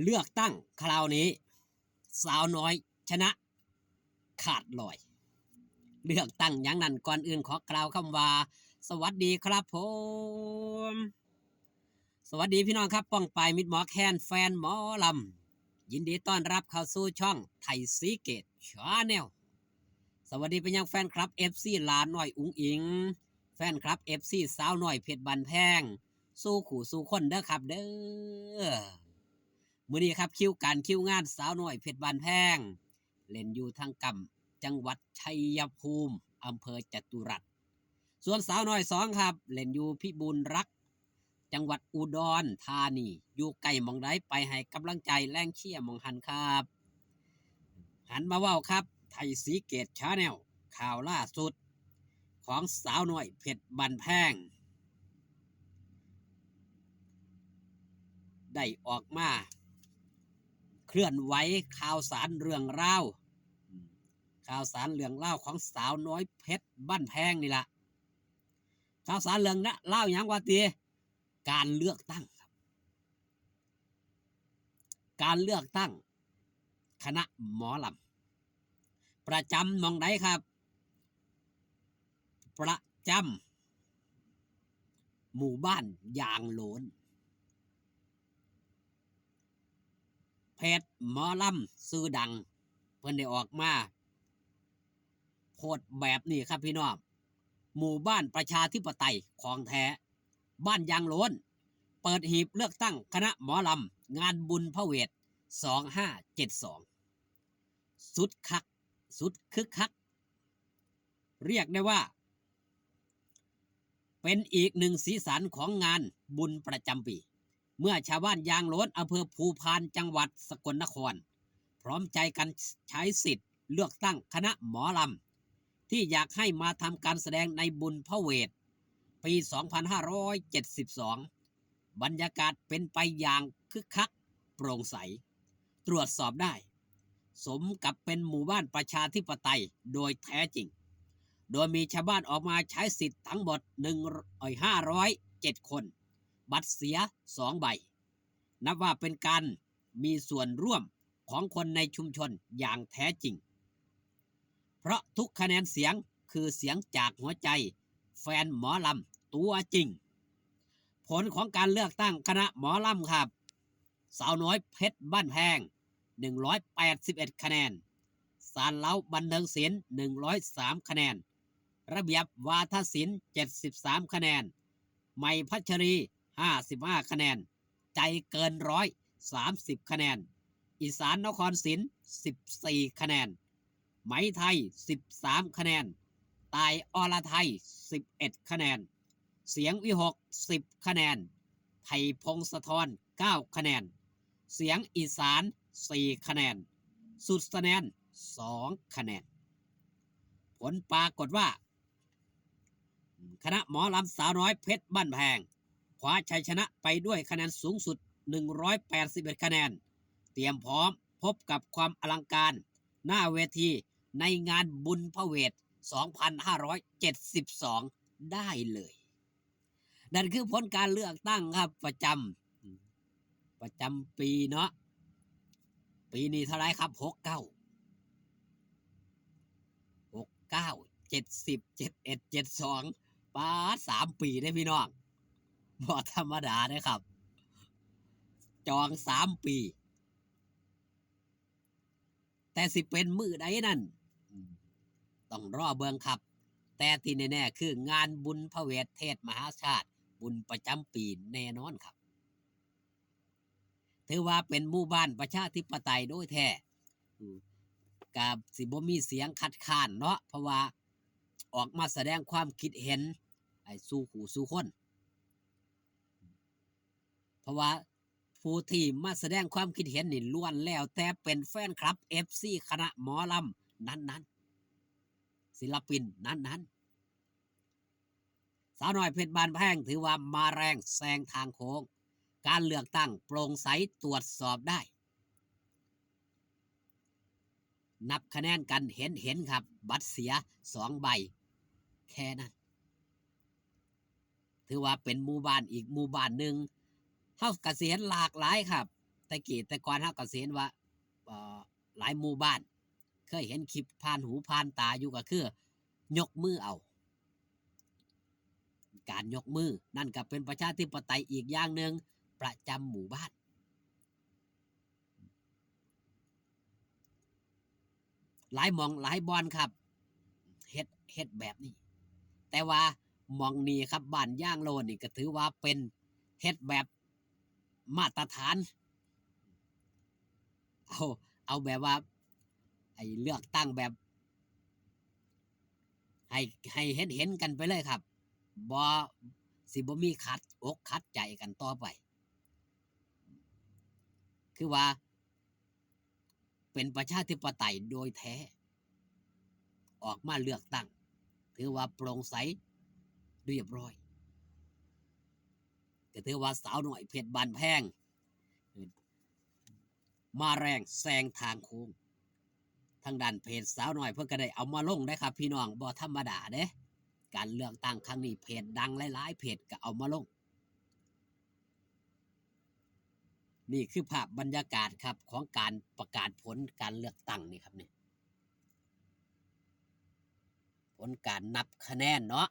ເລືອກຕັ້ງຄາວນີ້ ສາວນ້ອຍຊະນະຂາດລອຍ. ເລືອກຕັ້ງຫຍັງນັ້ນ ກ່ອນອື່ນຂໍກ່າວຄຳວ່າ ສະຫວັດດີຄັບຜົມ. ສະຫວັດດີພີ່ນ້ອງຄັບ ປ້ອງປາຍ ມິດໝໍແຄນ ແຟນໝໍລຳ. ຍິນດີຕ້ອນຮັບເຂົ້າສູ່ຊ່ອງໄທສີເກດ Channel. ສະຫວັດດີໄປຍັງແຟນຄລັບເອັຟຊີຫຼານ້ອຍອຸງອິງ, ແຟນຄລັບເອັຟຊີສາວນ້ອຍເພັດບ້ານແພງ ສູ່ຄູ່ສູ່ຄົນເດີຄັບເດີ. ມື້ນີ້ຄັບ ຄິວການຄິວງານ ສາວນ້ອຍເພັດບ້ານແພງ ເລ່ນຢູ່ທາງກ້ຳ ຈັງຫວັດໄຊຍະພູມ ອຳເພີຈະຕຸລັດ. ສ່ວນສາວນ້ອຍສອງຄັບ ເລ່ນຢູ່ພິບູນລັກ ຈັງຫວັດອຸດອນທານີ. ຢູ່ໃກ້ໝ່ອງໃດ ໄປໃຫ້ກຳລັງໃຈແຮງເຊຍໝ່ອງຫັ້ນຄັບ. ຫັນມາເວົ້າຄັບ ໄທສີເກດ Channel ຂ່າວລ່າສຸດຂອງສາວນ້ອຍເພັດບ້ານແພງ ໄດ້ອອກມາເຄື່ອນໄຫວຂ່າວສານເລື່ອງລາວ, ຂ່າວສານເລື່ອງລາວຂອງສາວນ້ອຍເພັດບ້ານແພງນີ້ລະ. ຂ່າວສານເລື່ອງລາວຫຍັງວະຕິ? ການເລືອກຕັ້ງຄັບ ການເລືອກຕັ້ງຄະນະໝໍລຳ ປະຈຳໝ່ອງໃດຄັບ? ປະຈຳໝູ່ບ້ານຢາງໂຫຼນ. ເພຈໝໍລຳຊື່ດັງ ເພິ່ນໄດ້ອອກມາໂພສແບບນີ້ຄັບພີ່ນ້ອງ, ໝູ່ບ້ານປະຊາທິປະໄຕຂອງແທ້ ບ້ານຢາງໂຫຼນ ເປີດຫີບເລືອກຕັ້ງຄະນະໝໍລຳ ງານບຸນພະເວດ ສອງຫ້າເຈັດສອງ ສຸດຄັກ ສຸດຄຶກຄັກ. ເອີ້ນໄດ້ວ່າເປັນອີກໜຶ່ງສີສັນຂອງງານບຸນປະຈຳປີ ເມື່ອຊາວບ້ານຢາງໂຫຼນ ອຳເພີພູພານ ຈັງຫວັດສະກົນນະຄອນ ພ້ອມໃຈກັນໃຊ້ສິດເລືອກຕັ້ງຄະນະໝໍລຳ ທີ່ຢາກໃຫ້ມາທຳການສະແດງໃນບຸນພະເວດປີສອງພັນຫ້າຮ້ອຍເຈັດສິບສອງ. ບັນຍາກາດເປັນໄປຢ່າງຄຶກຄັກ ໂປ່ງໃສ ຕວດສອບໄດ້ ສົມກັບເປັນໝູ່ບ້ານປະຊາທິປະໄຕໂດຍແທ້ຈິງ, ໂດຍມີຊາວບ້ານອອກມາໃຊ້ສິດທັງໝົດໜຶ່ງ ເອີຍ ຫ້າຮ້ອຍເຈັດຄົນ, ບັດເສຍສອງໃບ, ນັບວ່າເປັນການມີສ່ວນຮ່ວມຂອງຄົນໃນຊຸມຊົນຢ່າງແທ້ຈິງ. ເພາະທຸກຄະແນນສຽງຄືສຽງຈາກຫົວໃຈແຟນໝໍລຳຕົວຈິງ. ຜົນຂອງການເລືອກຕັ້ງຄະນະໝໍລຳຄັບ, ສາວນ້ອຍເພັດບ້ານແພງ ໜຶ່ງຮ້ອຍແປດສິບເອັດຄະແນນ, ສານເລົາບັນເທີງສິນ ໜຶ່ງຮ້ອຍສາມຄະແນນ, ລະບຽບວາທະສິນ ເຈັດສິບສາມຄະແນນ, ໃໝ່ພັດຊະລີ ຫ້າສິບຫ້າຄະແນນ, ໃຈເກີນຮ້ອຍ ສາມສິບຄະແນນ, ອີສານນະຄອນສິນ ສິບສີ່ຄະແນນ, ໄໝໄທ ສິບສາມຄະແນນ, ຕ່າຍອລະໄທ ສິບເອັດຄະແນນ, ສຽງວິຫົກ ສິບຄະແນນ, ໄພພົງສະທອນ ເກົ້າຄະແນນ, ສຽງອີສານ ສີ່ຄະແນນ, ສຸດສະແນນ ສອງຄະແນນ. ຜົນປາກົດວ່າ ຄະນະໝໍລຳສາວນ້ອຍເພັດບ້ານແພງ ຄວ້າໄຊຊະນະໄປດ້ວຍຄະແນນສູງສຸດ ໜຶ່ງຮ້ອຍແປດສິບເອັດຄະແນນ, ຕຽມພ້ອມພົບກັບຄວາມອະລັງການໜ້າເວທີໃນງານບຸນພະເວດ ສອງພັນຫ້າຮ້ອຍເຈັດສິບສອງ ໄດ້ເລີຍ. ນັ້ນຄືຜົນການເລືອກຕັ້ງຄັບ ປະຈຳ ປະຈຳປີເນາະ. ປີນີ້ເທົ່າໃດຄັບ? ຫົກເກົ້າ ຫົກເກົ້າ ເຈັດສິບ ເຈັດເອັດ ເຈັດສອງ ປາດ ສາມປີເດ້ພີ່ນ້ອງ, ບໍ່ທຳມະດາເດ້ຄັບ ຈອງສາມປີ. ແຕ່ຊິເປັນມື້ໃດນັ້ນ ອືມ ຕ້ອງລໍເບິ່ງຄັບ. ແຕ່ທີ່ແນ່ໆ ຄືງານບຸນພະເວດເທດມະຫາຊາດ ບຸນປະຈຳປີແນ່ນອນຄັບ. ຖືວ່າເປັນໝູ່ບ້ານປະຊາທິປະໄຕໂດຍແທ້ ອືມ ກະຊິບໍ່ມີສຽງຄັດຄ້ານເນາະ, ເພາະວ່າອອກມາສະແດງຄວາມຄິດເຫັນໃຫ້ສູ່ຄູ່ສູ່ຄົນ. ເພາະວ່າຜູ້ທີ່ມາສະແດງຄວາມຄິດເຫັນນີ້ ລ້ວນແລ້ວແຕ່ເປັນແຟນຄລັບ ເອັຟຊີ ຄະນະໝໍລຳນັ້ນໆ, ສິລະປິນນັ້ນໆ. ສາວນ້ອຍເພັດບ້ານແພງ ຖືວ່າມາແຮງແຊງທາງໂຄ້ງ, ການເລືອກຕັ້ງໂປ່ງໃສ ຕວດສອບໄດ້. ນັບຄະແນນກັນເຫັນໆ ຄັບ, ບັດເສຍສອງໃບ ແຄ່ນັ້ນ. ຖືວ່າເປັນໝູ່ບ້ານອີກໝູ່ບ້ານໜຶ່ງ. ເຮົາກະຊິເຫັນຫຼາກຫຼາຍຄັບ, ແ ຕ່ກີ້ແຕ່ກ່ອນເຮົາກໍຊິເຫັນວ່າ ເອີ ຫຼາຍໝູ່ບ້ານເຄີຍເຫັນຄລິບຜ່ານຫູຜ່ານຕາຢູ່ ກໍຄືຍົກມືເອົາ ການຍົກມື ນັ້ນກໍເປັນປະຊາທິປະໄຕອີກຢ່າງໜຶ່ງປະຈຳໝູ່ບ້ານ. ຫຼາຍໝ່ອງຫຼາຍບ່ອນຄັບ ເຮັດ ເຮັດແບບນີ້ ແຕ່ວ່າໝ່ອງນີ້ຄັບ ບ້ານຢາງໂລນນີ້ກໍຖືວ່າເປັນ ເຮັດແບບມາດຕະຖານ ເອົາ ເອົາແບບວ່າ ໄອ້ເລືອກຕັ້ງແບບ ໃຫ້ ໃຫ້ເຫັນໆກັນໄປເລີຍຄັບ ບໍ່ ຊິບໍ່ມີຂັດອົກຂັດໃຈກັນຕໍ່ໄປ ຄືວ່າ ເປັນປະຊາທິປະໄຕໂດຍແທ້ ອອກມາເລືອກຕັ້ງ ຖືວ່າໂປ່ງໃສ ລຽບຮ້ອຍ ກໍຖືວ່າສາວນ້ອຍເພັດບ້ານແພງ ມາແຮງແຊງທາງໂຄ້ງ. ທາງດ້ານເພຈສາວນ້ອຍເພິ່ນກໍໄດ້ເອົາມາລົງເດ້ຄັບພີ່ນ້ອງ ບໍ່ທຳມະດາເດ້ ການເລືອກຕັ້ງຄັ້ງນີ້ ເພຈດັງຫຼາຍໆເພຈກໍເອົາມາລົງ. ນີ້ຄືພາບບັນຍາກາດຄັບ ຂອງການປະກາດຜົນການເລືອກຕັ້ງນີ້ຄັບນີ້ ຜົນການນັບຄະແນນເນາະ.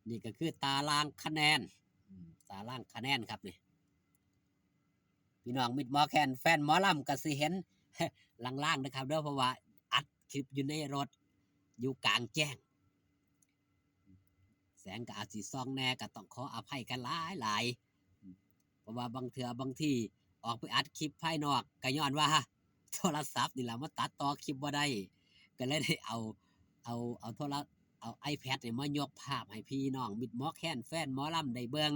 ນີ້ກໍຄືຕາລາງຄະແນນ ອາ ຕາລາງຄະແນນຄັບນີ້ ພີ່ນ້ອງມິດໝໍແຄນ ແຟນໝໍລຳກໍຊິເຫັນລາງໆເດີຄັບເດີ ເພາະວ່າອັດຄລິບຢູ່ໃນລົດ ຢູ່ກາງແຈ້ງ ແສງກໍອາດຊິສ່ອງແດ່ ກໍຕ້ອງຂໍອະໄພກັນຫຼາຍໆ ເພາະວ່າບາງເທື່ອບາງທີອອກໄປອັດຄລິບພາຍນອກ ກໍຍ້ອນວ່າໂທລະສັບນີ້ລະ ມັນຕັດຕໍ່ຄລິບບໍ່ໄດ້ ກໍເລີຍໄດ້ເອົາ ເອົາ ເອົາໂທລະ ເອົາໄອແພດນີ້ມາຍົກພາບໃຫ້ພີ່ນ້ອງມິດໝໍແຄນ ແຟນໝໍລຳໄດ້ເບິ່ງ.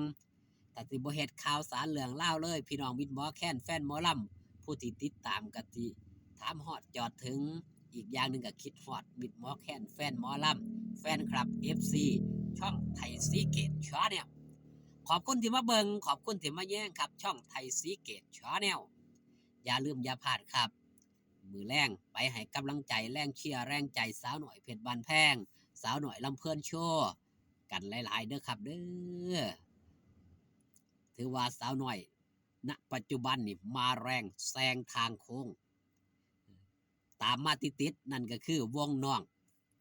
ຖ້າຊິບໍ່ເຮັດຂ່າວສານເລື່ອງລາວເລີຍ ພີ່ນ້ອງມິດໝໍແຄນ ແຟນໝໍລຳ ຜູ້ທີ່ຕິດຕາມກໍຊິຖາມຮອດຈອດເຖິງ. ອີກຢ່າງໜຶ່ງກໍຄິດຮອດມິດໝໍແຄນ ແຟນໝໍລຳ ແຟນຄລັບ ເອັຟຊີ ຊ່ອງໄທສີເກດ Channel. ຂອບຄຸນທີ່ມາເບິ່ງ ຂອບຄຸນທີ່ມາແຍງຄັບ ຊ່ອງໄທສີເກດ Channel. ຢ່າລືມຢ່າພາດຄັບ ມື້ແລງໄປໃຫ້ກຳລັງໃຈ ແຮງເຊຍແຮງໃຈສາວນ້ອຍເພັດບ້ານແພງ ສາວນ້ອຍລຳເພີນໂຊ ກັນຫຼາຍໆເດີຄັບເດີ. ຖືວ່າສາວນ້ອຍນະປັດຈຸບັນນີ້ມາແຮງແຊງທາງໂຄ້ງ ຕາມມາຕິດໆ ນັ້ນກໍຄືວົງນ້ອງ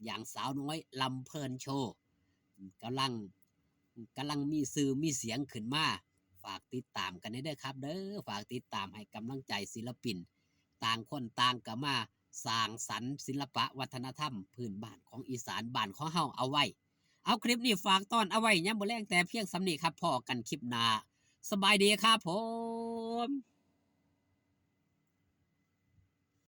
ຢ່າງສາວນ້ອຍລຳເພີນໂຊ ກຳລັງ ກຳລັງມີຊື່ມີສຽງຂຶ້ນມາ. ຝາກຕິດຕາມກັນແດ່ເດີຄັບເດີ ຝາກຕິດຕາມໃຫ້ກຳລັງໃຈສິລະປິນ ຕ່າງຄົນຕ່າງກໍມາສ້າງສັນສິລະປະວັດທະນະທຳພື້ນບ້ານຂອງອີສານບ້ານຂອງເຮົາເອົາໄວ້. ເອົາ ຄລິບນີ້ຝາກຕ້ອນເອົາໄວ້ຍາມມື້ແລງແຕ່ພຽງສ່ຳນີ້ຄັບ ພໍ້ກັນຄລິບໜ້າ ສະບາຍດີຄັບຜົມ.